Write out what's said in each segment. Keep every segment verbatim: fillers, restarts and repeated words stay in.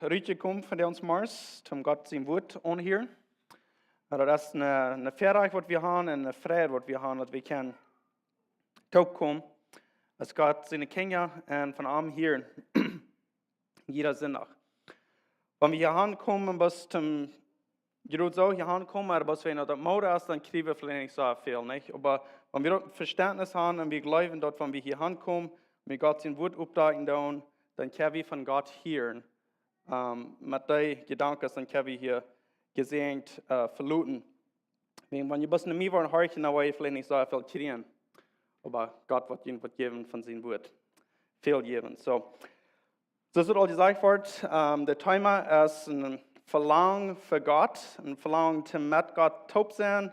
rutjekomen vondoag zemorjes, om Gott sien Wort auntohieren. Äh, daut es een, een Väarajcht waut wie haben un eene Freid waut wie haben, daut wie kjennen toopkomen aus Gott siene Kjinja un von am hieren jieda Sindach. Wan wie hia aunkomen, waut toom, jie doot soo hia aunkomen, oba waut wie noch daut Moot es, dan kjrie wie veleicht nich soo väl, nich? Oba wan wie daut Vestentnis haben un wie jleewen daut, wan wie hia aunkomen, wie Gott sien Wort oppdakjen doonen, dan kjenn wie von Gott hieren, ähm, met dee Jedanken, dan kjenn wie hia jesäajent, äh, veloten. Wäajen wan jie bloos no mie woaren horchen, dan woa jie veleicht nich soo väl kjrieen. Oba Gott woat junt waut jäwen von sien Wort. Väl jäwen. Soo, soo aus aul jesajcht wort, ähm, daut Thema es een Velangen fa Gott, een Velangen om met Gott toop sennen,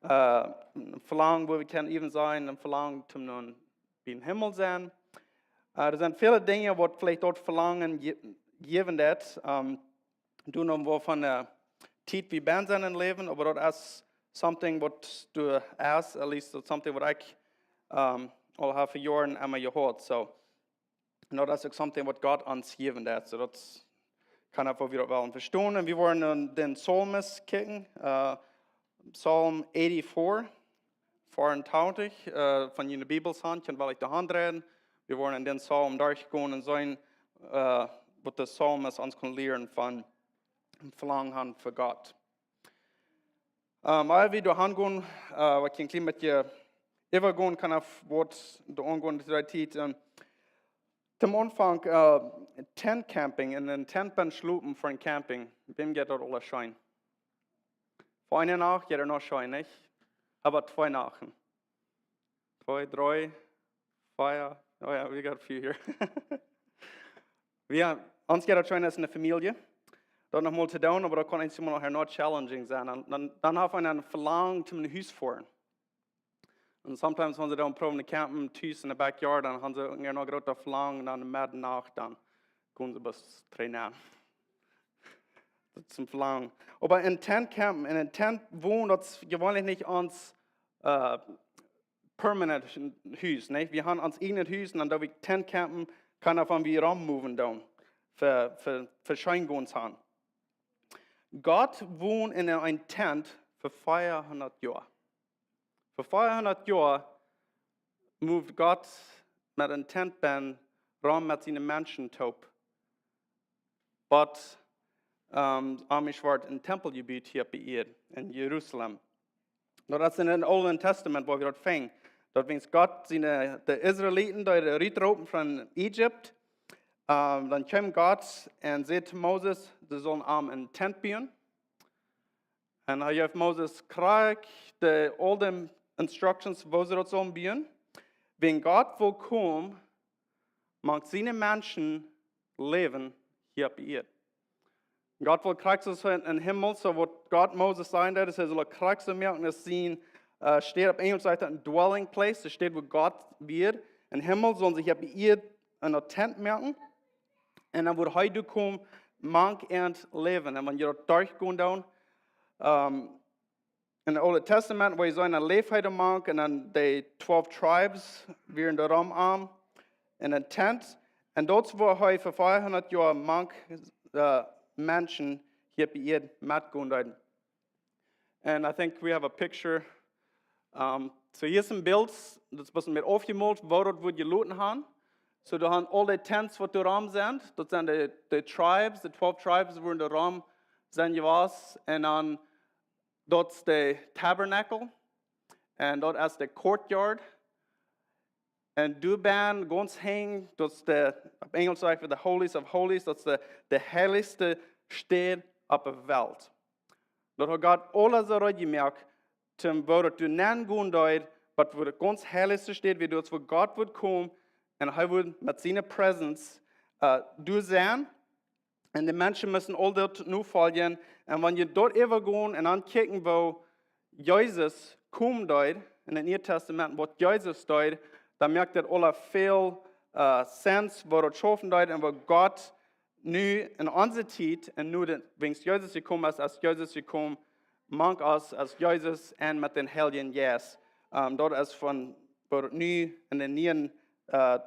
äh, een Velangen, woo wie kjennen äwen sennen, een Velangen om nu biem Himmel sennen. Äh, doa sent väle Dinja waut veleicht daut Velangen je-, jäwen deit, ähm, doa noch woo von, äh, Tiet wie bennen sent em Läwen, oba daut es something waut doa es, at least daut something waut ekj, ähm, aul hab fa Joaren emma jehaut. Soo, un daut es uk something waut Gott ons jäwen deit. Soo daut kaun eefach, woo wie daut wellen vestonen. Un wie woaren en dän Psalm kjikjen, äh, Psalm eighty-four, vea un twintich, äh, wan jie de Bibel haben, kjenn jie veleicht de Haunt räakjen. Wie woaren en dän Psalm derchgonen un seenen, äh, waut de Psalmist ons kaun lieren von een Velangen haben fa Gott. Ähm, ea wie doa aungonen, äh, waut ekj een kjlien bät äwagonen kaun, auf waut de aungonen Tiet, ähm, toom Aunfank, äh, Tent Camping, en een Tent bennen schlopen fa een Camping. Wäm jeit daut aula scheen? Fa eene Nacht jeit daut noch scheen, nich? Oba twee Nachten. Twee, dree, vea. Oh jo, we got a few here. Wie, ons jeit daut scheen aus eene Famielje. Daut noch mol to doonen, oba daut kaun eemol noch noch challenging sennen. Dan, dan, dan haft eena een Velangen om no Hus to foaren. Un sometimes, wan see dan proowen to campen, tus in de backyard, dan haben see een noch jrata Velangen, dan enne Nacht, dan komen see bloos trigj nenn. Daut es een Velangen. Oba en Tent campen, en een Tent wonen, daut es jeweenlich nich ons, äh, permanent Hus, nä? Wie haben ons ieejnet Hus un dan doo wie Tent campen, kaun eena von wie rom moven doonen, fa, fa, fa scheen gonen haben. Gott wond en een Tent fa veahundat Joa. Fa veahundat Joa moved Gott met een Tent bennen rom met siene Menschen toop. Waut, ähm, Amish wort een Tempel jebut hia opp de Ieed en Jerusalem. Daut es en daut Oole Tastament, woo wie daut finjen. Daut wiels Gott siene, de Israeliten, dee rut roopen von Ägipten, ähm, dan kjeem Gott un säd to Moses, see sullen am een Tent buen. Un hee jeef Moses krakjt de, aul de instructions, woo see daut sullen buen. Wan Gott well komen, mank siene Menschen läwen hia opp Ieed. Gott well krakjt soo sennen em Himmel, soo waut Gott Moses säd, daut hee sull krakjt soo moaken, daut sien, äh, Städ, opp Enjlisch sajcht daut een dwelling place, de Städ wua Gott woat. Em Himmel sullen see hia opp Ieed een Tent moaken. Un dan woat hee doa komen, mank an läwen. Un wan jie daut derchgonen doonen, ähm, en daut Oole Tastament, woo jie seenen, dan läft hee doa mank, un dan de twelve tribes wieren doa rom am en een Tent. Un daut es woo hee fa veahundat Joa mank, äh, Menschen hia opp Ieed metgonen deed. And I think we have a picture. Um, soo hia es een Bilt, daut es een bät aufjemolt, woo daut woat jeloten haben. Soo, doa haben aul de Tents waut doa rom sent, daut sent de, de tribes, de twelve tribes woaren doa rom sennen jewast. Un dan, daut es de tabernacle. Un daut es de courtyard. Un doa bennen gaunz hinjen, daut es de, opp Enjlisch sajcht eena de Holies of Holies, daut es de, de heilichste Städ opp de Welt. Daut haft Gott aules soo reed jemoakt, toom woo daut doa nenn gonen deed, waut wia de gaunz heilichste Städ, wua daut, wua Gott wudd komen, un hee wudd met siene presence, äh, doa sennen. Un de Menschen musten aul daut nofoljen. Un wan jie daut äwagonen un dan kjikjen, woo Jesus komen deed, en daut Niee Tastament, waut Jesus deed, dan moakt daut aula väl, äh, sense, woo daut schaufen deed un woo Gott nu en onse Tiet un nu de, wiels Jesus jekomen es, es Jesus jekomen, mank ons es Jesus un met dän Heiljen Jeist. Ähm, daut es von, woo daut nu en dän nieen, äh,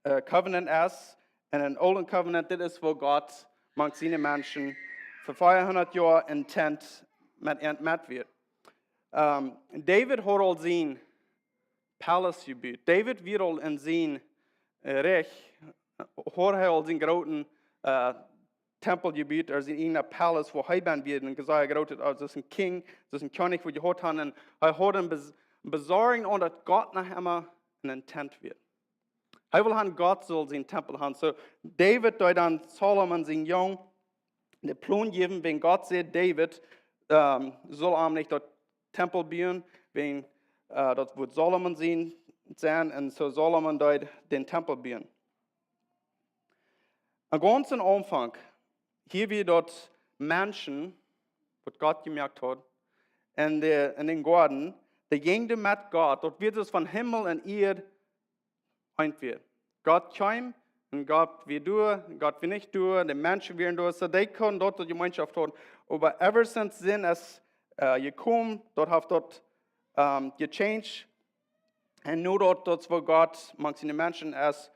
äh, Covenant es, En een oolen Covenant, dit es woo Gott mank siene Menschen fa veahundat Joa en Tent met an met wia. Ehm, David haud aul sien Palace jebut. David wia aul en sien, eh, Rich, haud hee aul sien grooten, eh, Tempel jebut, ooda sien eejnen Palace, wua hee bennen wia, en sea grootet, aulsoo een King, soo een Kjennich, wua jie jehuat han. En hee haud een bes-, Besorjen aun daut Gott noch emma en een Tent wia. Hee wull han, Gott sull sien Tempel han. Soo, David deed dan Salomo, sien Jung, dän Plon jäwen, wäajen Gott säd, David, ehm, sull am nich daut Tempel buen, wäajen, eh, daut wudd Salomo sien sennen, en soo Salomo deed dän Tempel buen. Aum gaunzen Aunfank, hia wia daut Menschen, waut Gott jemoakt haud, en de, en dän Goaden, dee jinjen met Gott, daut wia soo aus wan Himmel en Ieed eent wia. Gott kjeem en Gott wia doa, Gott wia nich doa, de Menschen wieren doa, soo dee kunnen doa de Jemeenschoft haben. Oba ever since then es, eh, jekomen, daut haft daut, ehm, gechanged. En nu daut, daut wua Gott mank siene Menschen es,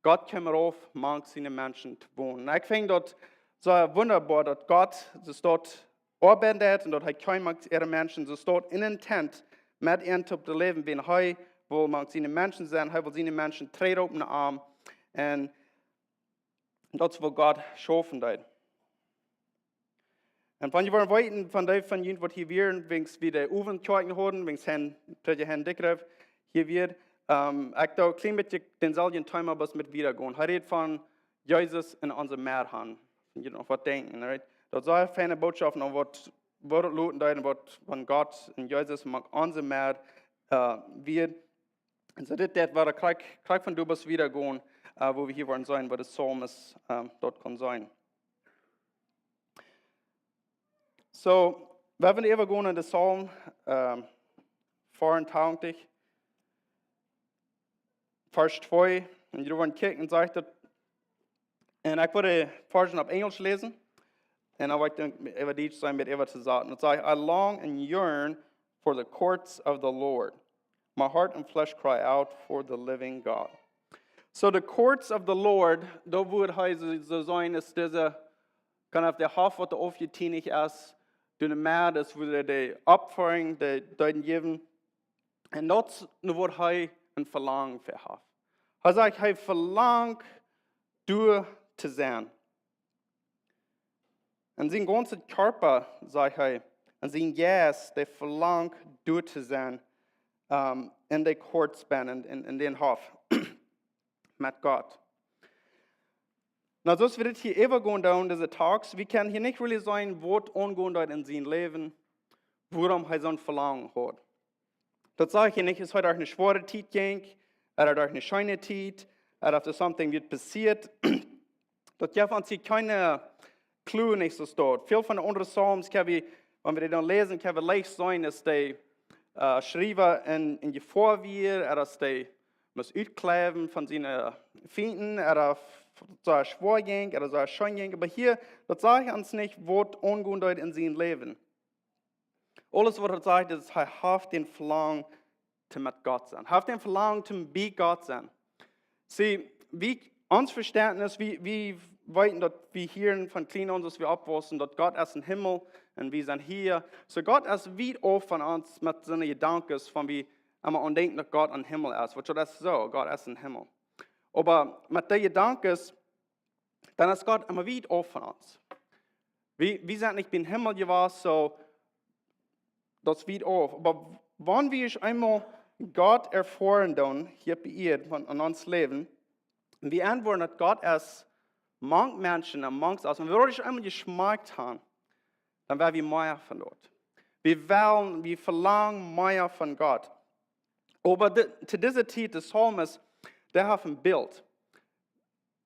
Gott kjeem rauf mank siene Menschen to wonen. En ekj finj daut soo wundaboa, daut Gott, daut doa oabeiden deed en daut hee kjeem mank äare Menschen, daut doa en een Tent met an to läwen, wan hee wull mank siene Menschen sennen, hee wull siene Menschen trigj opp de Oarm. En daut es wua Gott schaufen deed. En wan jie wellen weeten von dee von junt waut hia wieren, wäajen wie de Owentjoakjen hauden, wäajen Herrn, Prädja Herrn Dickref, hia wia, ehm, ekj doo een kjlien bät dänselwjen Thema, bloos met wieda gonen. Hee rät von Jesus en onse Medd han. Wan jie noch waut denkjen, right? Daut sent feine Botschoften, waut, waut loten deed, waut von Gott en Jesus mank onse Medd, eh, wia. En soo dit, daut wia krakjt, krakjt von doa aus wieda gonen, eh, wua wie hia wellen seenen, waut de Psalmist, ehm, doa kaun seenen. Soo, wan wie äwagonen en de Psalm, ehm, veeauntwintich, Varsch twee, en jie woaren kjikjen, sajcht daut, en ekj woa de Varsch opp Enjlisch läsen, en dan woa ekj dan äwa Dietsch sennen, met äwa to saten. Daut sajcht, "I long and yearn for the courts of the Lord. My heart and flesh cry out for the living God." So the courts of the Lord, doa wudd hee soo, soo sennen aus dise, kaun opp de Hoff, waut doa aufjetienich es, doa en de Medd es, wua de, de Opfa, de, de Deeden jäwen. En daut es nu waut hee een Velangen fa haft. Hee sajcht, hee velangt doa to sennen. En sien gaunzen Kjarpa, sajcht hee, en sien Jeist, dee velangt doa to sennen, ehm, en de courts bennen, en, en, en dän Hoff met Gott. Nu, soo aus wie dit hia äwagonen doonen, dise Talks, wie kjennen hia nich really seenen, waut aungonen deed en sien Läwen, wuarom hee soon Velangen haud. Daut saj ekj nich, es hee derch eene schwoare Tiet jinkj, ooda derch eene scheene Tiet, ooda es doa something waut passieet. Daut jeft ons hia kjeene Clue, nich soo stoakj. Väl von de aundre Psalms kjenn wie, wan wie dee dan läsen, kjenn wie leicht seenen, daut de, eh, Schriewa en, en Jefoa wia, ooda daut hee must utkjliewen von siene Fiend, ooda f-, soo schwoa jinkj, ooda soo scheen jinkj. Oba hia, daut sajcht ons nich, waut aungonen deed en sien Läwen. Aules waut daut sajcht, es, hee haft dän Velangen to met Gott sennen. Hee haft dän Velangen to bie Gott sennen. See, wie, ons Vestentnis, wie, wie weeten daut wie hia von kjlien aun, aus wie oppwaussen, daut Gott es em Himmel en wie sent hia. Soo Gott es wiet auf von ons met siene Jedanken, von wie emma aun denkjen daut Gott em Himmel es. Waut daut es soo, Gott es em Himmel. Oba met dee Jedanken, dan es Gott emma wiet auf von ons. Wie, wie sent nich biem Himmel jewast, soo, daut es wiet auf. Oba wan wie eenmol Gott erfoaren doonen, hia opp de Ieed, von, en ons Läwen, wie aunwoaren daut Gott es mank Menschen en mank ons, wan wie daut eenmol jeschmakjt haben, dan woa wie mea von daut. Wie wellen, wie velangen mea von Gott. Oba de, to dise Tiet, de Psalmist, dee haft een Bilt.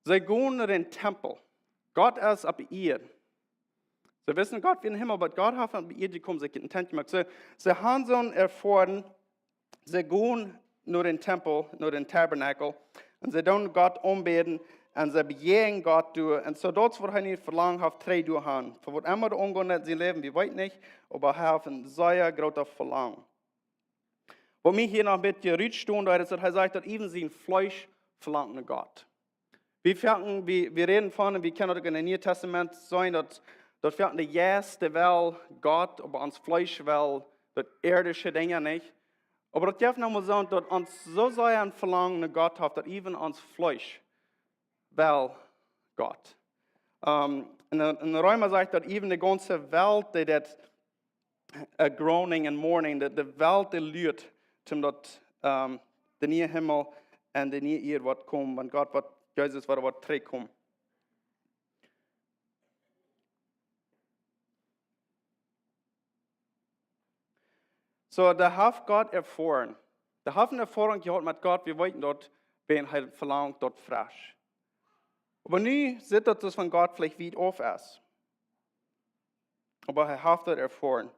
See gonen no dän Tempel. Gott es opp de Ieed. See wisten, Gott wia em Himmel, oba Gott haft opp de Ieed jekomen, sikj een Tent jemoakt. See, see haben soo erfoaren, see gonen no dän Tempel, no dän Tabernakel, en see doonen Gott aunbäden, en see bejäajnen Gott doa, en soo daut es waut hee nu Velangen haft, trigj doa han. Fa waut emma doa aungonen en sien Läwen, wie weeten nich, oba hee haft een sea grootet Velangen. Waut mie hia noch een bät rutstonen deed, es daut hee sajcht, daut uk sien Fleesch velangt no Gott. Wie foaken, wie, wie räden von, un wie kjennen daut uk en daut Niee Tastament seenen, daut, daut foaken de Jeist, dee well Gott, oba ons Fleesch well daut irdische Dinja nich. Oba daut jeft noch mol soo, daut ons soo sea een Velangen no Gott haft, daut even ons Fleesch well Gott. Ähm, en, en Reema sajcht daut even de gaunze Welt, dee daut, äh, groaning and mourning, de, de Welt, dee luat, om daut, ähm, de niee Himmel un de niee Ieed woat komen, wan Gott woat, Jesus woat, woat trigjkomen. Soo, dee haft Gott erfoaren. Dee haft eene Erfoarunk jehaut met Gott, wie weeten daut, wan hee velangt daut fresch. Oba nu sitt daut, daut von Gott veleicht wiet auf es. Oba hee haft daut erfoaren.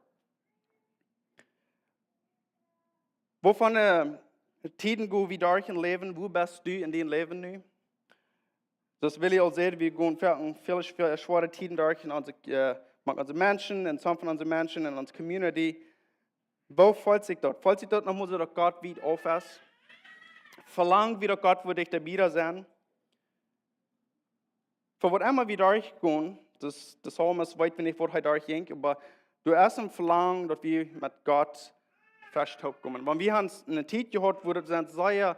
Woo fa, äh, Tieden go wie derch em Läwen? Woo best du en dien Läwen nu? Soo aus Willy aul säd, wie gonen väl, väl schw-, schwoare Tieden derch en onse, äh, mank onse Menschen, en some von onse Menschen, en onse community. Woo feelt sikj daut? Feelt sikj daut noch mol soo, daut Gott wiet auf es? Velang wie, daut Gott wudd dichta bie die sennen? Fa waut emma wie derchgonen, daut, daut Psalmist weet wie nich, waut hee derchjinkj, oba doa es een Velangen, daut wie met Gott fest toopkomen. Wan wie han eene Tiet jehaut, wua daut sent sea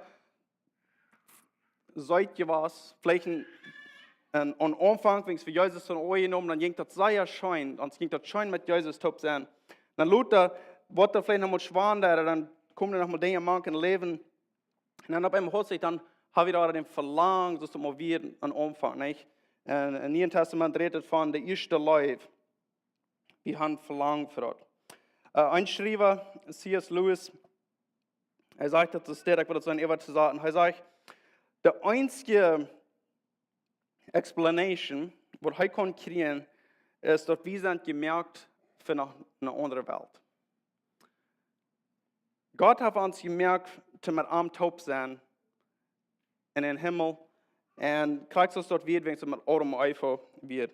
seet jewast, veleicht en, en, aum Aunfank, wan wie Jesus soo aunjenomen, dan jinkj daut sea scheen, ons jinkj daut scheen met Jesus toop sennen. Dan lota, woat daut veleicht noch mol schwoa, dan komen doa noch mol Dinja mank em Läwen. Un dan opp eemol hieet sikj, dan ha wie doa dän Velangen, soo aus daut mol wia aum Aunfank, nich? Un em Nieen Tastament rät et von de ieeschte Leew. Wie han Velangen fa daut. Äh, een Schriewa, C S Lewis, hee sajcht, daut es daut, ekj well daut soo äwa to sajen. Hee sajcht, de eensje explanation, waut hee kaun kjrieen, es, daut wie sent jemoakt fa eene, eene aundre Welt. Gott haft ons jemoakt, om met am toop sennen en dän Himmel. Un krakjt soo aus daut wia, wan et met Adam un Eva wia.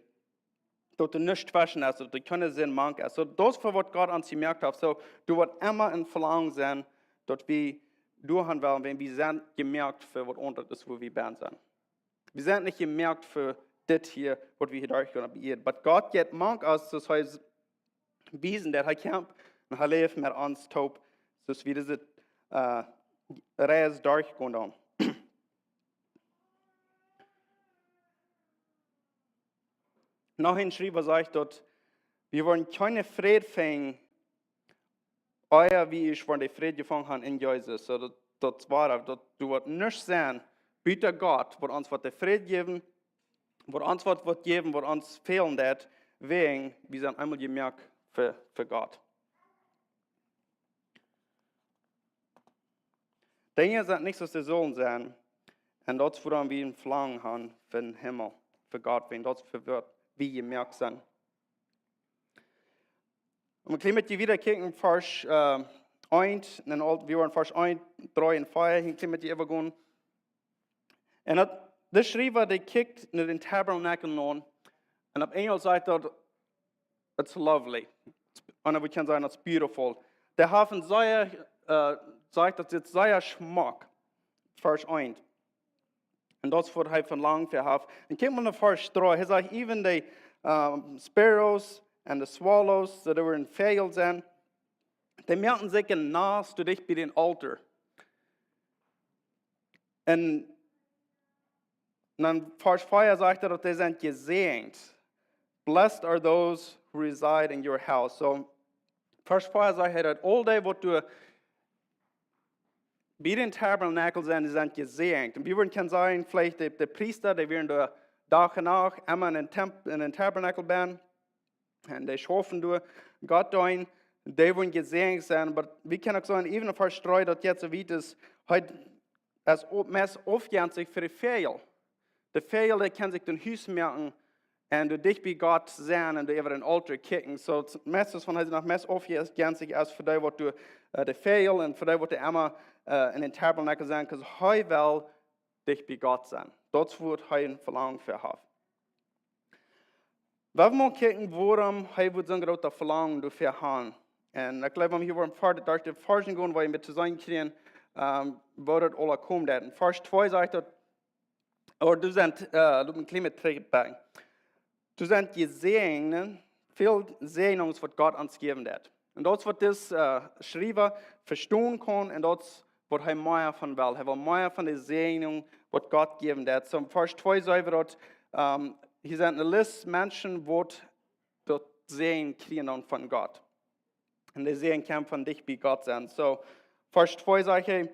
Daut doa nuscht tweschen es, daut doa kjeene Sind mank es. Soo, daut es fa waut Gott ons jemoakt haft. Soo, doa woat emma een Velangen sennen, daut wie doahan wellen, wan wie sent jemoakt fa waut aundret aus wua wie benne sent. Wie sent nich jemoakt fa dit hia, waut wie hia derchgonen opp Ieed. Oba Gott jeit mank ons, soo aus hee s-, wiesen, daut hee kjemt un hee läft met ons toop, soo aus wie dise, äh, Reis derchgonen dan. Noch een Schriewa sajcht, daut wie woaren kjeenen Fräd finjen, ea wie ieescht woaren dän Fräd jefungen haben en Jesus. Soo daut, daut es woa, daut doa woat nuscht sennen, buta Gott, waut ons woat dän Fräd jäwen, waut ons woat, woat jäwen, waut ons fälen deit, wäajen wie sent eemol jemoakt fa, fa Gott. Dinja sent nich soo aus see sellen sennen. Un daut es wuarom wie een Velangen haben fa dän Himmel, fa Gott, wäajen daut es fa waut wie jemoakt sent. Om een kjlien bät wieda kjikjen, Varsch, äh, eent, un dan aul, wie woaren Varsch eent, dree un vea, een kjlien bät äwagonen. Un daut, de Schriewa, dee kjikjt no dän Tabernakel aun. Un opp Enjlisch sajcht daut, "It's lovely." It's, ooda wie kjennen sajen, "It's beautiful." Dee haft een sea, äh, sajcht, daut sitt sea schmock. Varsch eent. Un daut es waut hee Velangen fa haft. Un kjikj mol no Varsch dree. Hee sajcht, "Even the, um, sparrows and the swallows," daut doa een Väajel sent, "dee moaken sikj een Nast doa dicht bie dän Altoa." Un dan Varsch vea sajcht daut, daut dee sent jesäajent. "Blessed are those who reside in your house." Soo, Varsch vea sajcht hee, daut aul dee, waut doa bie dän Tabernakel sent, dee sent jesäajent. Un wie wudden kjennen sajen, veleicht de, de Priesta, dee wieren doa Dach un Nacht emma en dän Temp-, en dän Tabernakel bennen. Un dee schaufen doa, Gott deenen, dee wudden jesäajent sennen. Oba wie kjennen uk sajen, even Varsch dree, daut jeit soo wiet es, hee es meist aufjenstich fa de Väajel. De Väajel, dee kjennen sikj een Hus moaken un doa dicht bie Gott sennen un doa äwa dän Altoa kjikjen. Soo, meist es von hee noch meist aufjenstich es fa dee, waut doa, äh, de Väajel un fa dee, waut doa emma, äh, en dän Tabernakel sent, 'cause hee well dicht bie Gott sennen. Daut es waut hee een Velangen fa haft. Wie wellen mol kjikjen, wuarom hee wudd soon grootet Velangen doafäa haben. Un ekj jleew, wan wie hia woaren ver-, derch de Varschen gonen, woa wie een bät to seenen kjrieen, ähm, woo daut aula kjemt. En Varsch twee sajcht daut, Oba du sent, äh, du een kjlien bät trigjbrinjen. Du sent jesäajent, väl Säajnungen waut Gott ons jäwen deit. Un daut es waut dis, äh, Schriewa vestonen kaun un daut es waut hee mea von well. Hee well mea von de Säajnungen waut Gott jäwen deit. Soo en Varsch twee sajcht daut, ähm, hia sent ne List Menschen waut daut Säajen kjrieen dan von Gott. Un de Säajen kaun von dicht bie Gott sennen. Soo, Varsch twee sajcht hee,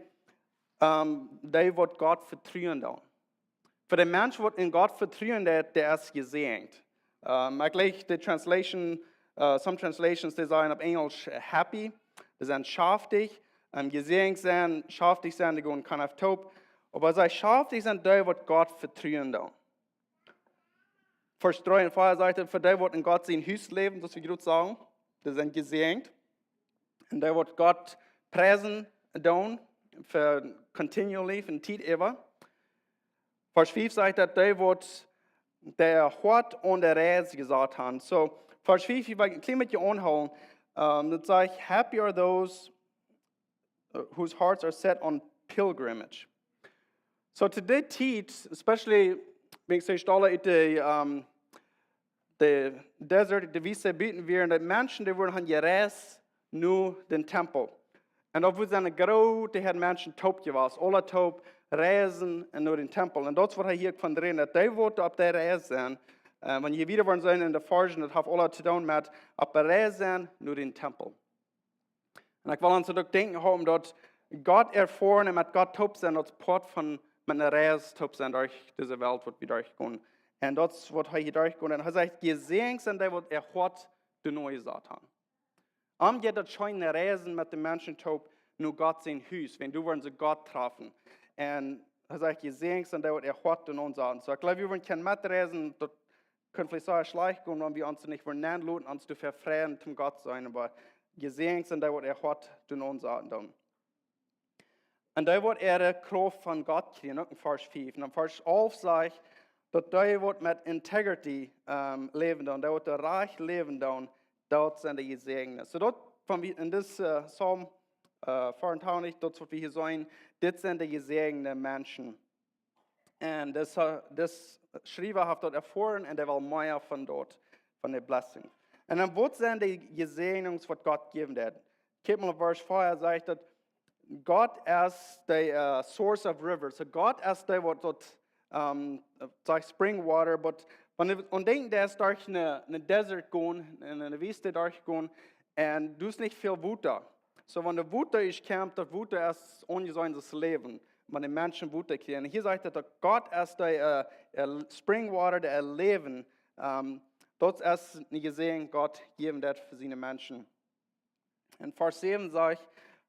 ähm, dee waut Gott vetruen dan. Fa dän Mensch waut en Gott vetruen deit, dee es jesäajent. Ähm, ekj jleich de Translation, äh, some translations, dee sajen opp Enjlisch, äh, happy, dee sent schaftich, ähm, jesäajent sent, schaftich sent, dee gonen kjeen Hoop. Oba see schaftich sent dee waut Gott vetruen dan. Varsch dree un vea sajcht et, fa dee waut en Gott sien Hus läwen, soo aus wie jrod sagen, dee sent jesäajent. Un dee waut Gott priesen dan, fa continually, fa Tiet äwa. Varsch fief sajcht daut dee waut äa Hoat aun de Reis jesat han. Soo, Varsch fief, ekj well een kjlien bät aunhoolen. Ähm, daut sajcht, happy are those uh, whose hearts are set on pilgrimage. Soo to dee Tiet, especially, wan ekj saj, Stala ut de, ähm, de desert, de Wiest buten wieren, de Menschen, dee wieren jereist no dän Tempel. Un doa wia eene groote Häad Menschen toop jewast, aule toop reisen un no dän Tempel. Un daut es waut hee hia von rät, daut dee waut opp de Reis sent, äh, wan jie wieda woaren seenen en de Varschen, daut haft aules to doonen met opp de Reis sennen no dän Tempel. Un ekj well ons uk denkjen haben daut Gott erfoaren un met Gott toop sennen, daut es Poat von met eene Reis toop sennen derch dise Welt waut wie derchgonen. Un daut es waut hee hia derchgonen. Un hee sajcht, jesäajent sent dee waut äa Hoat doano jesat han. Am jeit daut scheen reisen met de Menschen toop no Gott sien Hus, wan doa woaren see Gott träfen. Un hee sajcht, jesäajent sent dee waut äa Hoat doano jesaten. Soo, ekj jleew, wie woaren kjennen metreisen, daut kaun veleicht sea schlajcht gonen, wan wie ons nich woaren nenloten, ons to vefreien, toom Gott sennen, oba jesäajent sent dee waut äa Hoat doano jesaten doonen. Un dee waut äare Krauft von Gott kjrieen, uk en Varsch fief. Un en Varsch alf sajcht daut dee waut met integrity, ähm, läwen doonen, dee waut rajcht läwen doonen, daut sent de Jesäajende. Soo daut, wan wie en dis, äh, Psalm, äh, vea un twintich, daut es waut wie hia seenen, dit sent de jesäajende Menschen. Un dis, äh, dis Schriewa haft daut erfoaren un dee well mea von daut, von de blessing. Un dan waut sent de Jesäajnungen waut Gott jäwen deit? Kjikj mol, Varsch vea sajcht daut Gott es de, äh, source of rivers. Soo Gott es dee waut daut, ähm, sajcht spring water, but wan wie aun denkjen, daut es derch eene, eene desert gonen, en eene Wiest derchgonen, un doa es nich väl Wota. Soo, wan daut Wota es, kjemt daut Wota es onjeseenen daut Läwen, wan de Menschen Wota kjrieen. Hia sajcht et daut Gott es de, äh, äh, spring water, de Läwen. Ähm, daut es een Jesäajen Gott jäwen deit fa siene Menschen. Un Varsch säwen sajcht,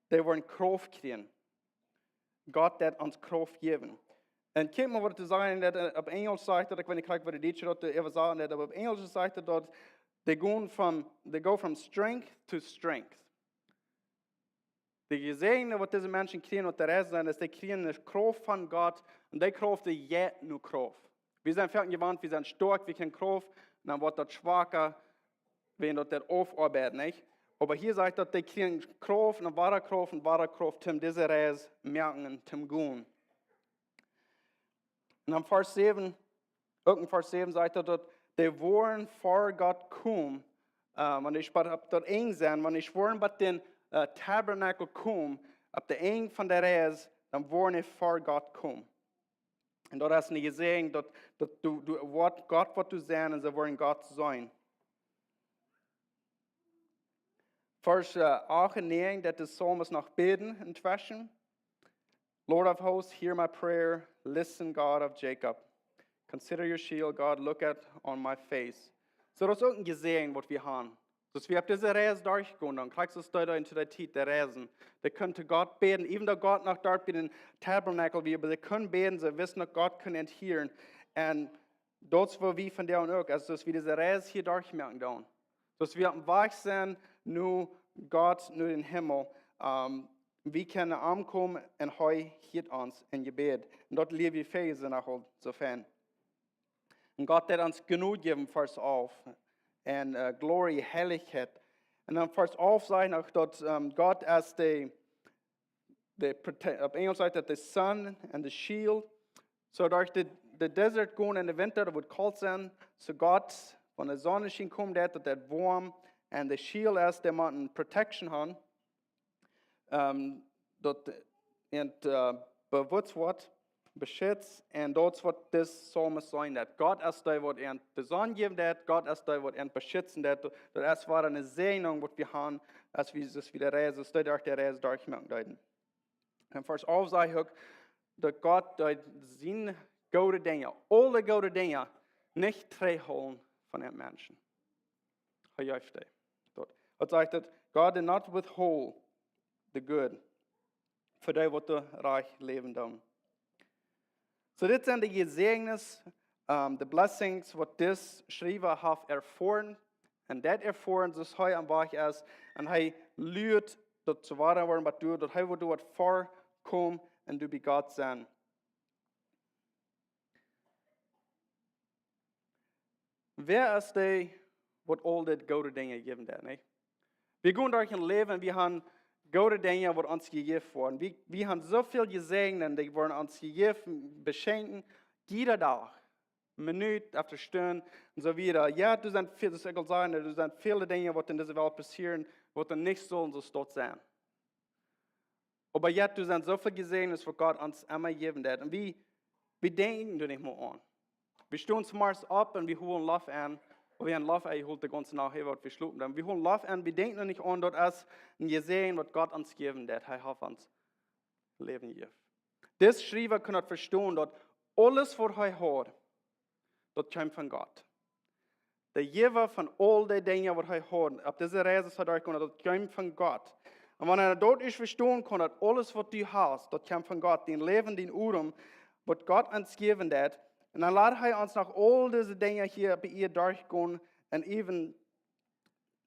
dee woaren Krauft kjrieen. Gott deit ons Krauft jäwen. Un kjikj mol waut to sajen, daut, äh, opp Enjlisch sajcht daut, ekj weet nich krakjt waut de Dietsche doa äwa sajen deit, oba opp Enjlisch sajcht et daut, they go from, they go from strength to strength. De Jesäajnungen waut dise Menschen kjrieen opp de Reis sennen, es, dee kjrieen de Krauft von Gott, un dee Krauft, dee jeit no Krauft. Wie sent foaken jewant, wie sent stoakj, wie kjrieen Krauft, dan woat daut schwaka, wan daut daut aufoabeit, nich? Oba hia sajcht daut, dee kjrieen Krauft, un wada Krauft, un wada Krauft, toom dise Reis moaken, toom gonen. Un dan Varsch säwen, uk en Varsch säwen sajcht daut, daut dee woaren ver Gott komen, äh, wan dee opp daut Enj sent, wan dee woaren bie dän, äh, Tabernakel komen, opp daut Enj von de Reis, dan woaren dee ver Gott komen. Un daut es een Jesäajen, daut, daut du, du, waut Gott woat doa sennen, un see woaren Gott seenen. Varsch, äh, acht un näajen, daut de Psalmist noch bäden entweschen. Lord of hosts, hear my prayer. Listen, God of Jacob. Consider your shield, God, look at on my face. Soo, daut es uk een Jesäajen waut wie haben. Daut wie opp dise Reis derchgonen, dan kjrieen see daut en de Tiet to reisen. Dee kjennen to Gott bäden, even though Gott noch doa bie dän Tabernakel wia, oba dee kjennen bäden, see wisten daut Gott kunn an hieren. Un daut es waut wie vondoag uk, aulsoo daut wie dise Reis hia derchmoaken doonen. Daut wie oppem Wajch sent no Gott, no dän Himmel, ähm, wie kjennen aunkomen un hee hieet ons em Jebäd. Un daut lieren wie väle Sindach aul soo fein. Un Gott deit ons Jnod jäwen, Varsch alf. Un, äh, glory, Heilichkjeit. Un dan Varsch alf sajcht noch daut, ähm, Gott es de, de prote-, opp Enjlisch sajcht et de sun and the shield. Soo derch de, de Desert gonen en de Winta, daut woat kolt sennen. Soo Gott, wan de Sonn schien, kjemt daut, daut daut woam. Un de Schiel es, dee motten Protection haben. Ähm, daut ent, äh, bewusst woat, beschützt. Un daut es waut dis Psalm sajen deit. Gott es dee waut ent de Sonn jäwen deit. Gott es dee waut ent beschützen deit. Daut, daut es wada eene Säajnunk waut wie haben, aus wie, aus wie de Reis, aus wie derch de Reis derchmoaken deeden. En Varsch alf sajcht uk, daut Gott deed siene goode Dinja, aule goode Dinja, nich trigjhoolen von de Menschen. Hee jeef dee. Daut. Daut sajcht daut, "God did not withhold the good" fa dee waut rajcht läwen doonen. Soo, dit sent de Jesäajnisse, ähm, de blessings waut dis Schriewa haft erfoaren. Un daut erfoaren, soo aus hee aum Wajch es. Un hee luat daut soo woa woaren, waut doa, daut hee woat doa waut väakomen un doa bie Gott sennen. Wäa es dee waut aul dit goode Dinja jäwen deit, nä? Wie gonen derch daut Läwen, wie haben goode Dinja waut ons jejäft woaren. Wie, wie haben soo väl Jesäajnungen, dee woaren ons jejäft, beschenkjt, jieda Dach, Minut, aule Stund, un soo wieda. Jo, doa sent väl, daut es egal sennen, doa sent väle Dinja waut en dise Welt passieren, waut dan nich sellen soo stoakj sennen. Oba jo, doa sent soo väl Jesäajnisse waut Gott ons emma jäwen deit. Un wie, wie denkjen doa nich mea aun. Wie stonen zemorjes opp un wie hoolen Loft aun. Oba wie haben Loft aunjehoolt de gaunze Nacht, hee, waut wie schlopen. Dan wie hoolen Loft aun, wie denkjen doa nich aun, daut es een Jesäajen waut Gott ons jäwen deit. Hee haft ons Läwen jejäft. Dis Schriewa kunn daut vestonen, daut aules waut hee haud, daut kjeem von Gott. De Jäwa von aul de Dinja waut hee haud, opp dise Reis es hee derchjegonen, daut kjeem von Gott. Un wan hee daut ieescht vestonen kunn, daut aules waut du hast, daut kjemt von Gott, dien Läwen, dien Odem, waut Gott ons jäwen deit, un dan lat hee ons noch aul dise Dinja hia opp de Ieed derchgonen un äwen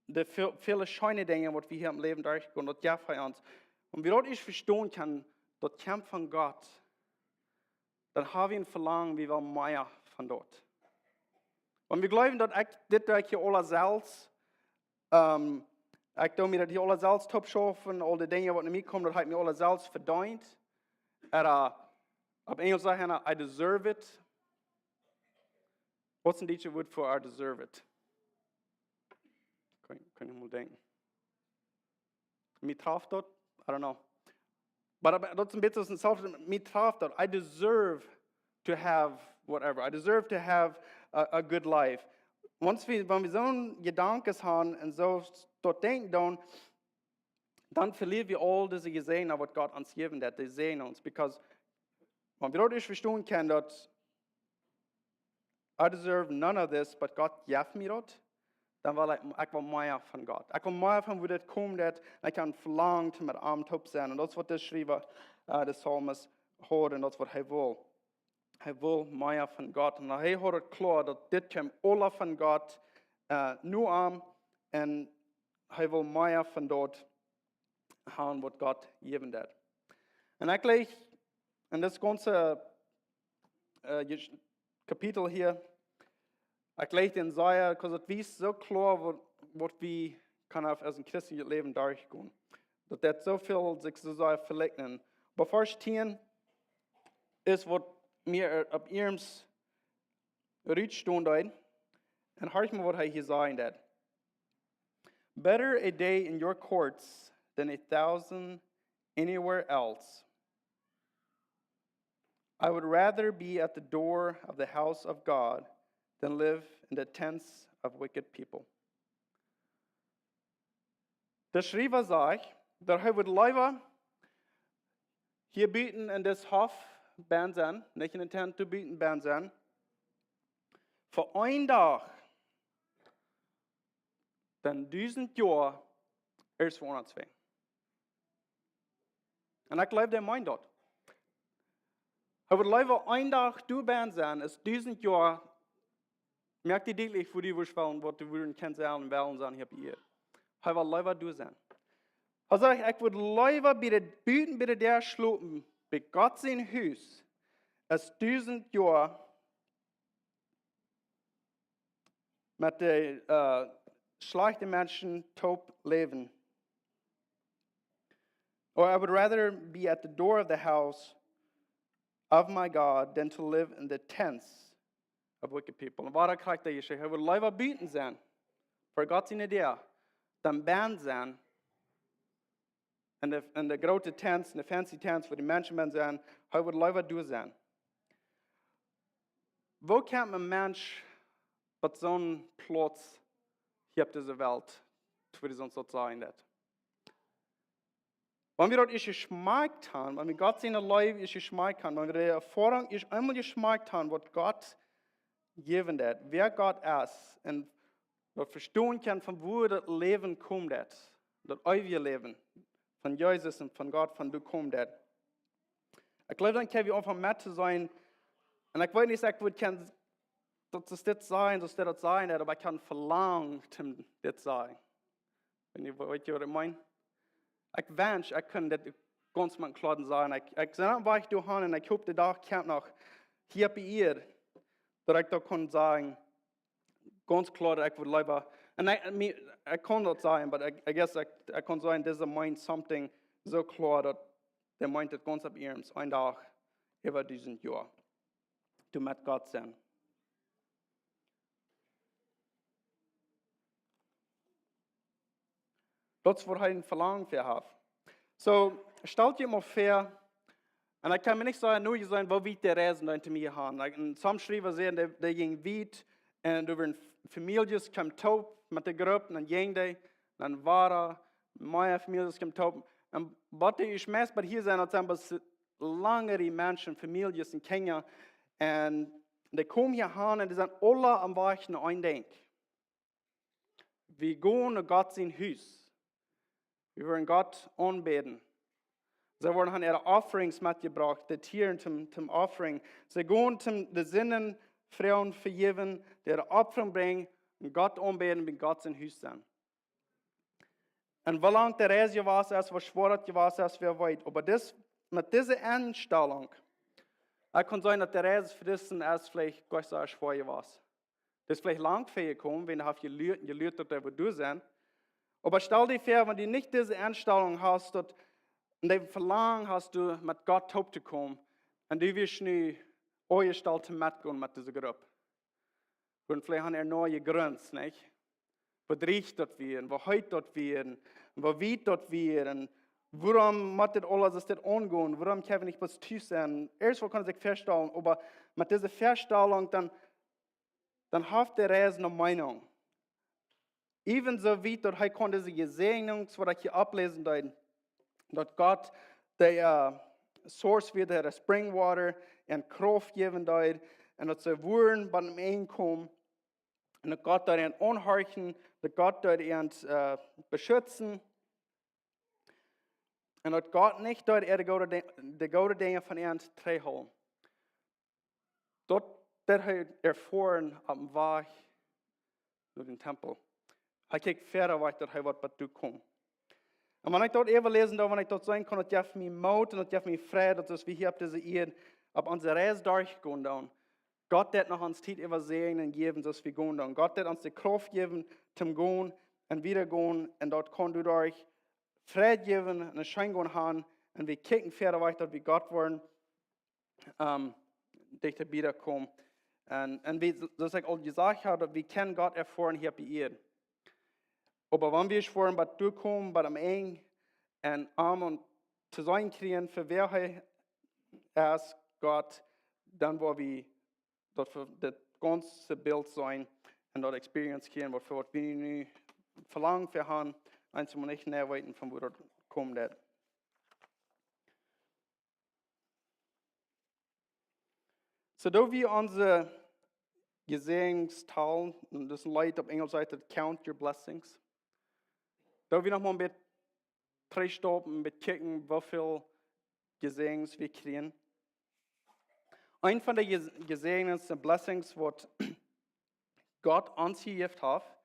de väl-, väle scheene Dinja waut wie hia em Läwen derchgonen, daut jeft hee ons. Wan wie daut ieescht vestonen kjennen, daut kjemt von Gott, dan haben wie een Velangen, wie wellen mea von daut. Wan wie jleewen daut ekj dit, daut ekj hia aules selfst, ähm, ekj doo mie daut hia aules selfst toopschaufen, aul de Dinja waut no mie komen, daut hab ekj mie aules selfst vedeent. Ooda, äh, opp Enjlisch sajcht eena, "I deserve it." Waut es een dietsche Wuat fa "I deserve it"? Kaun, kaun ekj mol denkjen. Mie traft daut? I don't know. But, uh, daut es een bät soo aus een self, mie traft daut. I deserve to have whatever. I deserve to have a, a good life. Once wie, wan wie soone Jedanken haben un soo daut denkjen, dan, dan velieren wie aul dise Jesäajnungen waut Gott ons jäwen deit, dee Säajen ons. Because wan wie daut ieescht vestonen kjennen, daut "I deserve none of this", but Gott jeft mie daut, dan well ekj, ekj well mea von Gott. Ekj well mea von wua daut kjemt, daut ekj kaun velangen met am toop sennen. Un daut es waut de Schriewa, äh, de Psalmist, haud un daut es waut hee wull. Hee wull mea von Gott. Un hee haud et kloa daut dit kjeem aula von Gott, äh, no am. Un hee wull mea von daut haben waut Gott jäwen deit. Un ekj läs en dit gaunze, äh, Jes-, Kapitel hia, ekj läs en sea, because daut wiest soo kloa waut, waut wie kjennen aus een christlichet Läwen derchgonen. Daut daut soo väl sikj soo sea velicht. Oba Varsch tieen es waut mie opp ieescht rutstonen deed. Un horch mol waut hee hia sajen deit. "Better a day in your courts than a thousand anywhere else. I would rather be at the door of the house of God than live in the tents of wicked people." De Schriewa sajcht, daut hee wudd leewa hia buten en dit Hoff bennen sennen, nich en de Tent, doa buten bennen sennen, fa een Dach, dan dusent Joa ieescht fa ons wea. Un ekj jleew, dee meent daut. Hee wudd leewa een Dach doa bennen sennen, aus dusent Joa, moakt die dietlich, wua du wurscht wellen, waut du wudden kjennen sennen, wellen sennen hia opp Ieed. Hee wull leewa doa sennen. Hee sajcht, ekj wudd leewa bie de, buten bie de Däa schlopen, bie Gott sien Hus, aus dusent Joa met de, äh, schlajchte Menschen toop läwen. Or I would rather be at the door of the house of my God than to live in the tents of wicked people. Un woo kjrieech hee Jeschicht? Hee wudd leewa buten sennen, ver Gott siene Däa, dan bennen sennen, en de, en de groote tents, en de fancy tents, wua de Menschen bennen sennen, hee wudd leewa doa sennen. Woo kjemt een Mensch opp soon Plauz hia opp dise Welt, woo wie ons daut sajen daut? Wan wie daut ieescht jeschmakjt haben, wan wie Gott siene Leew ieescht jeschmakjt haben, wan wie de Erfoarunk ieescht eemol jeschmakjt haben, waut Gott jäwen deed, wäa Gott es, un daut vestonen kjennen, von wua daut Läwen kjemt, daut eewje Läwen, von Jesus un von Gott, von doa kjemt. Ekj jleew, dan kjenn wie aunfangen met to sennen. Un ekj weet nich, ekj wudd kjennen, daut es dit sennen, daut es dit sennen, oba ekj kaun velangen, om dit sennen. Weet jie, weet jie, waut ekj meen? Ekj wensch, ekj kunn dit gaunz met kloa sennen. Ekj, ekj sie aum Wajch doahan un ekj hop, de Dach kjemt noch hia bie junt, daut ekj daut kaun sajen, gaunz kloa, daut ekj wudd leewa, un ekj, mie, ekj kaun daut sajen, but I, I guess ekj, ekj kaun sajen, dise meent something soo kloa, daut dee meent et gaunz opp iernst, een Dach äwa dusent Joa. Du met Gott sennen. Daut es, wua hee een Velangen fa haft. Soo, stalt junt mol väa, un ekj kaun mie nich soo nu sennen, woo wiet de Reisen doa to mie gonen. Like, un some Schriewa sajen, dee, dee jinjen wiet, un doa wieren Famieljes kjeemen toop met de Grupp, un dan jinjen dee, dan wieren mea Famieljes kjeemen toop. Un waut dee ieescht meist bie hia sent, daut sent bloos lange Rieej Menschen, Famieljes un Kjinja. Un dee komen hia aun un dee sent aula aum Wajch no een Dinkj. Wie gonen no Gott sien Hus. Wie wellen Gott aunbäden. See woaren han äare Offerings metjebrocht, de Tieren toom, toom offering. See gonen toom de Sinden froagen, vejäwen, äare Opfren brinjen un Gott aunbäden, bie Gott sien Hus sennen. Un woo lang de Reis jewast es, woo schwoa daut jewast es, wäa weet. Oba dis, met dise Enstalunk, ekj kaun sajen, daut de Reis fa disen es veleicht goanich soo schwoa jewast. Daut es veleicht lang väajekomen, wan du hast jeluat, jeluat, daut hee wudd doa sennen. Oba stal die väa, wan du nich dise Enstalunk hast, daut, un dee Velangen hast, du met Gott toop to komen, un du wurscht nu aunjestalt to metgonen met dise Grupp. Woo veleicht han äa nu jegrunt, nich? Woo dreist daut wia, woo heet daut wia, woo wiet daut wia, un wuarom mott dit aules, es dit aungonen, wuarom kjenn wie nich bloos tus sennen? Ieescht woo kaun sikj faststalen, oba met dise Faststalenj, dan, dan haft de Reis ne Meenunk. Even soo wiet, daut hee kunn dise Jesäajnungen, waut ekj hia aufläsen deed, daut Gott de, äh, Source wia, de Spring Water, un Krauft jäwen deed, un daut see wudden bie am aunkomen, un daut Gott doa an aunhorchen, daut Gott doa an, äh, beschützen, un daut Gott nich doa de goode Di-, de goode Dinja von an trigjhoolen. Daut, daut hee erfoaren oppem Wajch no dän Tempel. Hee kjikjt wieda wajch, daut hee waut, waut doa kjeem. Un wan ekj daut äwaläsen, dan, wan ekj daut seenen kaun, daut jeft mie Moot un daut jeft mie Freid, daut es, wie hia opp dise Ieed, opp onse Reis derchgonen doonen. Gott deit noch ons Tiet äwa säajnen un jäwen, soo aus wie gonen doonen. Gott deit ons de Krauft jäwen, toom gonen un wieda gonen. Un daut kaun doaderch Freid jäwen un een scheen gonen han. Un wie kjikjen wieda wajch, daut wie Gott woaren, ähm, dichta bie am komen. Un, un wie, soo aus ekj aul jesajcht hab, daut wie kjennen Gott erfoaren hia opp de Ieed. Oba wan wie woaren bat doa komen, bat aum Enj, un am to seenen kjrieen, fa wäa hee es, Gott, dan woa wie daut fa daut gaunze Bilt seenen un daut experience kjrieen, waut fa waut wie nu Velangen fa han, eensjemol nich mea weeten, von wua daut kjemt. Soo, daut wie onse Jesäajnungen talen, un daut es een Leet opp Enjlisch sajcht daut Count Your Blessings. Daut wie noch mol een bät trigjstoppen, een bät kjikjen, woo väl Jesäajnungen wie kjrieen. Eent von de Jes-, Jesäajnungen un Blessings, waut Gott ons jejäft haft,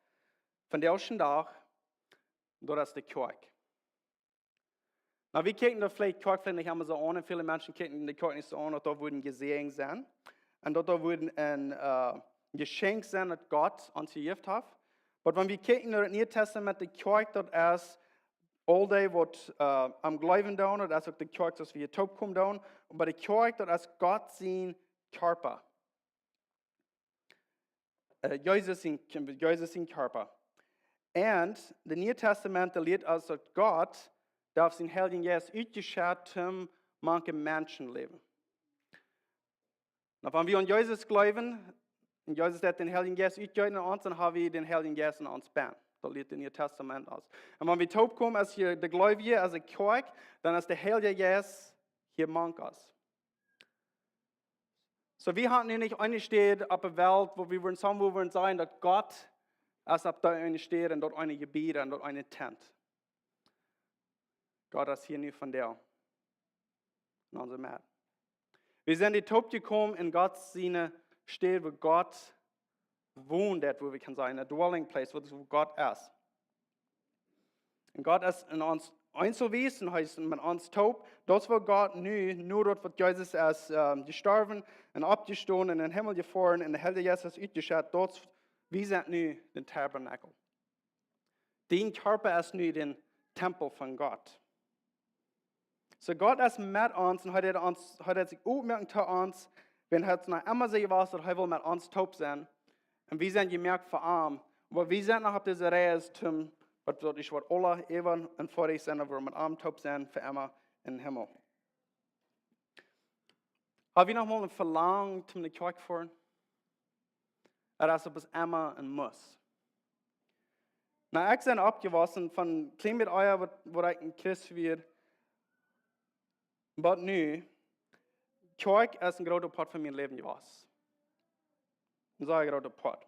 vondoag dän Dach, daut es de Kjoakj. Nu, wie kjikjen daut veleicht Kjoakj veleicht nich emma soo aun, un väle Menschen kjikjen de Kjoakj nich soo aun, daut daut wudd een Jesäajen sennen. Un daut daut wudd een, äh, Jeschenkj sennen, daut Gott ons jejäft haft. Oba wan wie kjikjen no daut Niee Tastament, de Kjoakj, daut es aul dee waut äh, aum Gloowen doonen, daut es uk de Kjoakj, aus wie hia toopkomen doonen. Oba de Kjoakj, daut es Gott sien Kjarpa. Äh, Jesus sien, Jesus sien Kjarpa. Un de Niee Testament lieet ons, daut Gott haft sienen Heiljen Jeist utjeschett, om mank de Menschen läwen. Nu, wan wie aun Jesus gloowen, un Jesus haft dän Heiljen Jeist utjegoten en ons, dan ha wie dän Heiljen Jeist en ons bennen. Daut lieet de Niee Testament ons. Un wan wie toopkomen aus hia de Gleubje, aus de Kjoakj, dan es de Heilje Jeist hia mank ons. Soo, wie haben nu nich eene Städ opp de Welt, wua wie wudden sajen, wua wie wudden sajen, daut Gott es opp dee eene Städ un daut eene Jebied un daut eene Tent. Gott es hia nu vondoag en onse Med. Wie sent hia toopjekomen en Gott siene Städ, wua Gott wont, daut, wua wie kjennen sajen, a dwelling place, wua, wua Gott es. Un Gott es en ons eenselwies un hee es met ons toop. Daut es wua Gott nu, nu daut waut Jesus es ähm, jestorwen un oppjestonen un en dän Himmel jefoaren un de Heilje Jeist es utjeschett, daut es, wie sent nu de Tabernakel. Dien Kjarpa es nu de Tempel von Gott. Soo Gott es met ons un hee haft ons, hee haft sikj opjemoakt to ons, wan hee haft noch emma sea jewast, daut hee well met ons toop sennen. Un wie sent jemoakt fa am. Oba wie sent noch opp dise Reis, toom, waut, waut es, waut aula äwa un foadich sent, daut wie met am toop sent, fa emma en dän Himmel. Ha wie noch mol een Velangen, om no de Kjoakj to foaren? Ooda es daut bloos emma een Must? Nu, ekj sie oppjewossen von kjlien bät ea, waut, waut ekj een Christ wia, bat nu, Kjoakj es een groota Poat von mien Läwen jewast. Een sea groota Poat.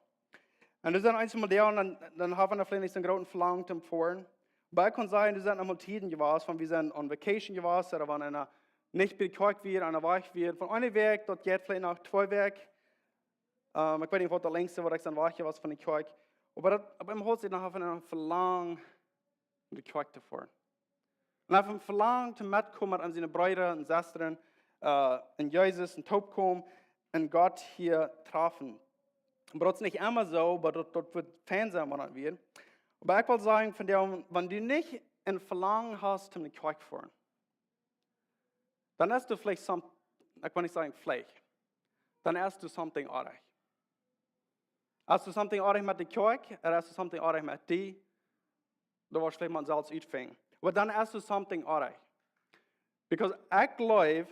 Un doa sent eenjemol Doag, dan, dan hab ekj veleicht nich soon grooten Velangen om to foaren. Oba ekj kaun sajen, doa sent noch mol Tieden jewast, wan wie sent on vacation jewast, ooda wan eena nich bie de Kjoakj wia, aun de Wajch wia, von eene Wäakj, daut jeit veleicht noch twee Wäakj. Ähm, ekj weet nich, waut daut längste, waut ekj sent wajch jewast von de Kjoakj. Oba daut, opp eemol haud ekj noch een Velangen, no de Kjoakj to foaren. Un ekj haud een Velangen, to metkomen met siene Breeda un Sestren äh, en Jesus un toopkomen un Gott hia träfen. Oba daut es nich emma soo, oba daut, daut woat fein sennen, wan daut wia. Oba ekj well sajen, von dee, wan du nich een Velangen hast, om no de Kjoakj to foaren, dan hast du veleicht some, ekj well nich sajen veleicht, dan hast du something oajch. Hast du something oajch met de Kjoakj, ooda hast du something oajch met die? Daut woascht veleicht mau selfst utfinjen. Oba dan hast du something oajch. Because ekj jleew,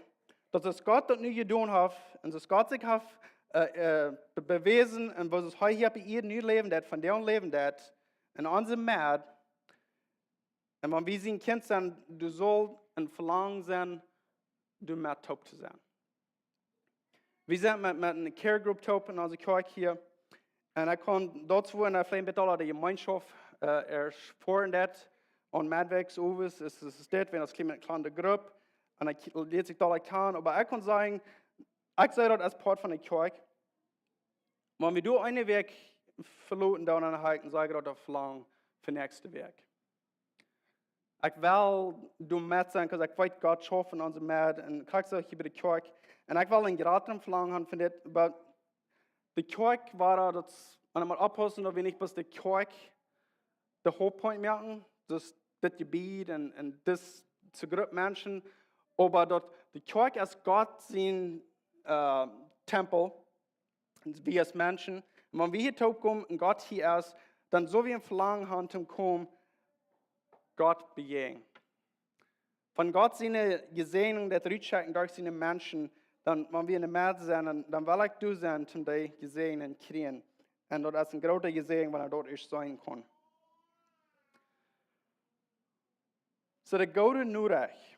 daut aus Gott daut nu jedonen haft, un aus Gott sikj haft äh, äh, be-, bewäsen, un waut aus hee hia opp de Ieed nu läwen deed, vondoag läwen deed, en onse Med, un wan wie sien Kjint sent, doa saul een Velangen sennen, doa met toop to sennen. Wie sent met, met eene Care Group toop en onse Kjoakj hia. Un ekj kaun daut, wua eena veleicht bät aul de Jemeenschoft äh, erfoaren deed, aun Medwäakj owes, es, es dit, wan aus kjliene, kjliene Grupp, un ekj lieet sikj daut kjanen, oba ekj kaun sajen, ekj see daut aus Poat von de Kjoakj. Wan wie doa eene Wäakj veloten, dan ha ekj een sea grootet Velangen fa näakjste Wäakj. Ekj well doa met sennen, because ekj weet Gott schauft en onse Med, un krakjt soo hia bie de Kjoakj. Un ekj well een jratret Velangen haben von dit, oba de Kjoakj wia daut, un eemol oppaussen, daut wie nich bloos de Kjoakj de Hauptpoint moaken, daut dit Jebied un, un dise Grupp Menschen, oba daut de Kjoakj es Gott sien äh, Tempel, wie aus Menschen. Un wan wie hia toopkomen un Gott hia es, dan sell wie een Velangen haben, om to komen, Gott bejäajnen. Von Gott siene Jesäajnunk, daut rutschekjen derch siene Menschen, dan, wan wie en de Med sent, dan, dan well ekj doa sennen, om dee Jesäajnunk kjrieen. Un daut es een groota Jesäajnunk, wan ekj daut ieescht seenen kaun. Soo, de goode Norecht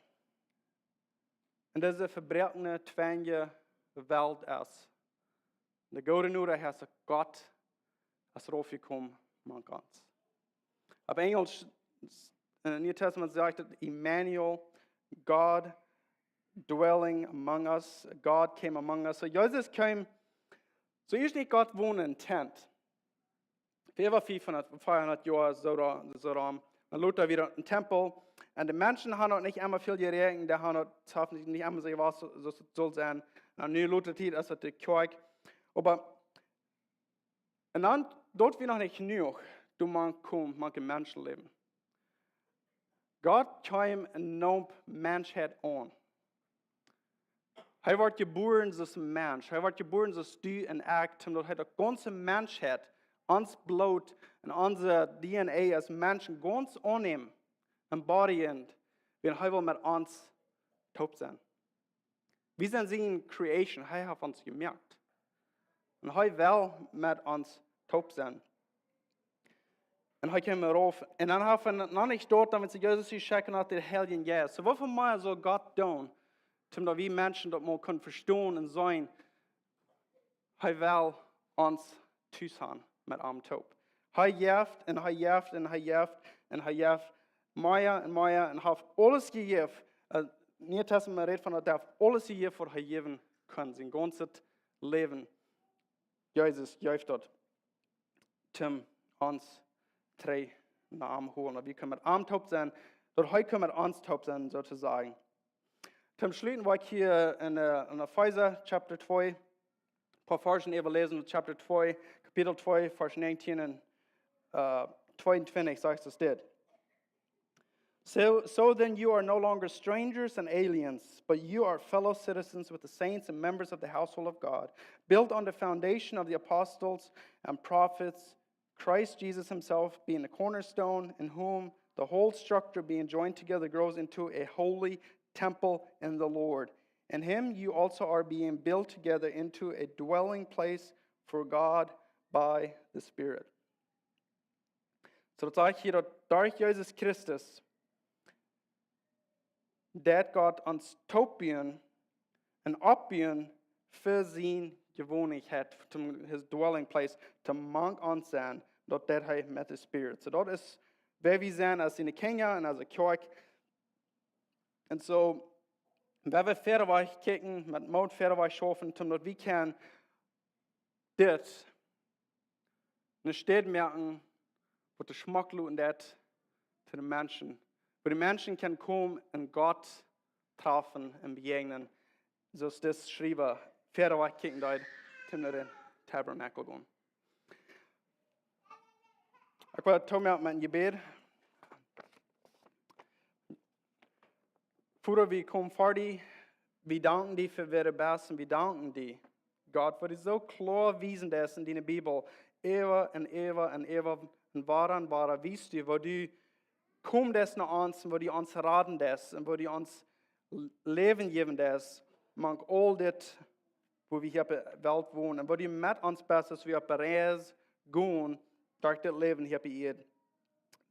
en dise vebroakne, twenje Welt es, de goode Norecht es, daut Gott es raufjekomen mank ons. Opp Enjlisch, en daut Niee Testament sajcht daut Emmanuel, God dwelling among us, God came among us. Soo Jesus kjeem, soo es nich Gott wonen en Tent. Väa, fiefhundat, fiefhundat Joa soo ro-, soo rom. Dan lota wia een Tempel. Un de Menschen haben daut nich emma väl jeräakjent, dee haben daut, haft nich, nich emma soo jewast, soo, soo saul sennen. Un nu lota Tiet es daut de Kjoakj. Oba, un dan, daut wia noch nich jenuach, doa mank komen, mank de Menschen läwen. Gott kjeem un neem Menschheit aun. Hee wort jebuaren aus een Mensch. Hee wort jebuaren aus du un ekj, daut hee de gaunze Menschheit, ons Bloot un onse D N A aus Menschen gaunz aunnämen un bodyen, wiels hee well met ons toop sennen. Wie sent siene Creation, hee haft ons jemoakt. Un hee well met ons toop sennen. Un hee kjeem rauf. Un dan haft hee noch nich doa, dan wan see Jesus jeschekjt haud, dän Heiljen Jeist. Soo, waut fa mea saul Gott doonen, om daut wie Menschen daut mol kjennen vestonen un seenen, hee well ons tus han met am toop. Hee jeft un hee jeft un hee jeft un hee jeft mea un mea un haft aules jejäft. Äh, Niee Testament rät von daut hee haft aules jejäft waut hee jäwen kunn. Sien gaunzet Läwen. Jesus jeef daut, om ons trigj no am holen. Daut wie kjennen met am toop sennen, daut hee kaun met ons toop sennen, soo to sajen. Toom schluten well ekj hia en, äh, en Efeesa Chapter twee, een poa Varsch äwaläsen, Chapter twee, Kapitel twee, Varsch negentien un, äh, tweeuntwintich, sajcht et dit. So, so then you are no longer strangers and aliens, but you are fellow citizens with the saints and members of the household of God, built on the foundation of the apostles and prophets, Christ Jesus himself being the cornerstone, in whom the whole structure being joined together grows into a holy temple in the Lord. In him you also are being built together into a dwelling place for God by the Spirit. Soo daut sajcht hia, daut derch Jesus Christus deit Gott ons toopbuen un oppbuen fa siene Jewoonheit, to his dwelling place, to mank ons sennen, daut deit hee met de Spirit. Soo daut es wäa wie sent aus siene Kjinja un aus de Kjoakj. Un soo, wan wie wieda wajch kjikjen, met Moot wieda wajch schaufen, om daut wie kjennen dit ne Städ moaken, waut de Schmack loten deit to de Menschen. Wua de Menschen kjennen komen un Gott träfen un bejäajnen. Soo aus dis Schriewa wieda wajch kjikjen deed, om no dän Tabernakel gonen. Ekj well toop moaken met een Jebäd. Voda, wie komen ver die, wie danken die fa wäa du best un wie danken die, Gott, waut du soo kloa wiesen deist en diene Bibel, äwa un äwa un äwa un wada un wada wiest du, waut du komen deist no ons un waut du ons raden deist un waut du ons L-, Läwen jäwen deist, mank aul dit, wua wie hia opp de Welt wonen, un waut du met ons best, aus wie opp Reis gonen derch dit Läwen hia opp de Ieed.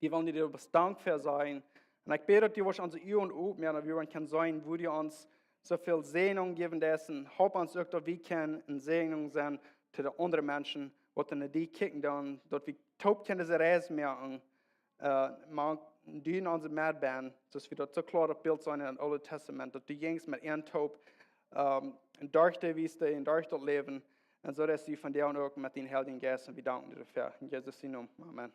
Wie wellen die doafäa dankboa sennen. Un ekj bäd, daut du woascht onse Uagen opmoaken, daut wie kjennen seenen, wua du ons soo väl Säajnunk jäwen deist, un halp ons uk, daut wie kjennen eene Säajnunk sennen to de aundre Menschen, waut no die kjikjen doonen, daut wie toop kjennen dise Reis moaken, äh, mank du en onse Medd best, soo aus wie daut soo kloa opp Bilt seenen em Oolen Tastament, daut du jinjst met an toop, ähm, un derch de Wiest un derch daut Läwen, un soo daut du vondoag uk met dän Heiljen Jeist, un wie danken die doafäa. En Jesus sienen Nomen. Amen.